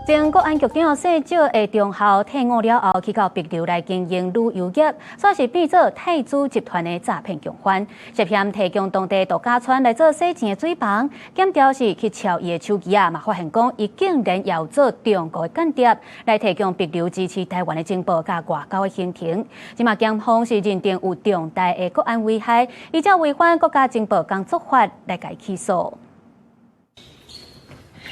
前國安局長世石的中校退伍了後，去到帛琉來經營旅遊業，煞是變做泰銖集團的詐騙共犯，涉嫌提供當地度假村來做洗錢的水房，檢調時去抄伊的手機啊，嘛發現講伊竟然有做中國的間諜，來提供帛琉支持台灣的情報佮外交的行程。這馬檢方是認定有重大的國安危害，依照違反國家情報工作法來共伊起訴。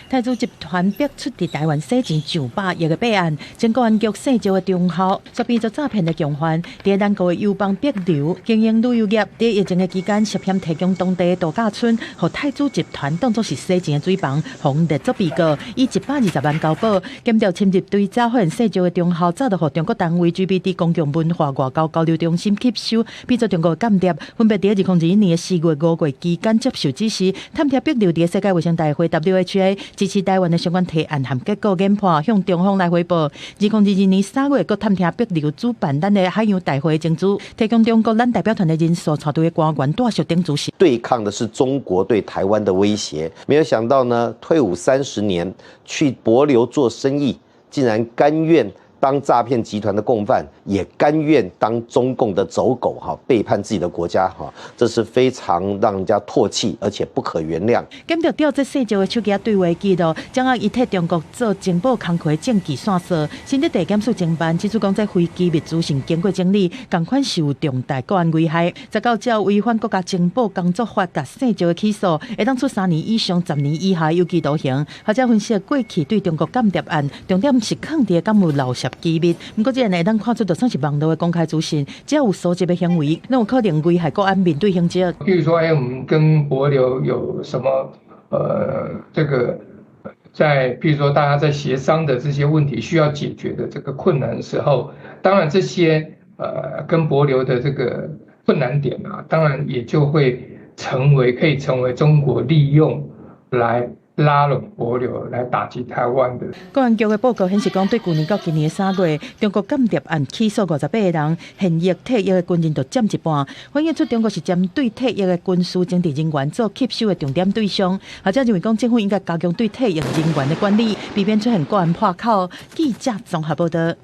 泰銖集團逼出佇台灣洗錢上百億的弊案，前國安局世石的中校，煞變做詐騙的共犯，佇咱國的友邦帛琉經營旅遊業，佇疫情的期間涉嫌提供當地的度假村，予泰銖集團當作是洗錢的水房，予列做被告，以120萬交保。檢調深入追查，發現世石的中校早就予中國單位 GBD 公共文化外交交流中心吸收，變做中國的間諜，分別佇2021年4月、5月期間接受指示，探聽帛琉佇世界衛生大會 WHA支持台灣的相關提案和結果研判，向中方來匯報。2022年3月，閣探聽帛琉主辦咱的海洋大會情資，提供中國咱代表團的人數、帶隊的官員、住宿等資訊。對抗的是中國對台灣的威脅，沒有想到呢，退伍30年去帛琉做生意，竟然甘願當詐騙集團的共犯，也甘願當中共的走狗，哈，背叛自己的國家，哈，這是非常讓人家唾棄，而且不可原諒。檢調調這世石的手機對話記錄，掌握伊替中國做情報工課的證據線索，新竹地檢署偵辦指出講，這非機密資訊經過整理，仝款是有重大國安危害。19照違反國家情報工作法，共世石的起訴，會當處3年以上10年以下有期徒刑。學者分析，過去對中國間諜案，重點是囥佇敢有漏洩機密，毋過這會當看出，就算是網路的公開資訊，只要有搜集的行為，攏有可能危害國安，面對刑責。比如說，哎，我們跟帛琉有什麼？這個在，譬如說大家在協商的這些問題需要解決的這個困難的時候，當然這些跟帛琉的這個困難點啊，當然也就會成為可以成為中國利用來拉攏帛琉來打擊台灣的。國安局的報告顯示，講對舊年到今年的3月，中國間諜案起訴58個人，現役退役的軍人就佔一半，反映出中國是針對退役的軍事政治人員做吸收的重點對象。學者認為講，政府應該加強對退役人員的管理，避免出現國安破口。記者綜合報道。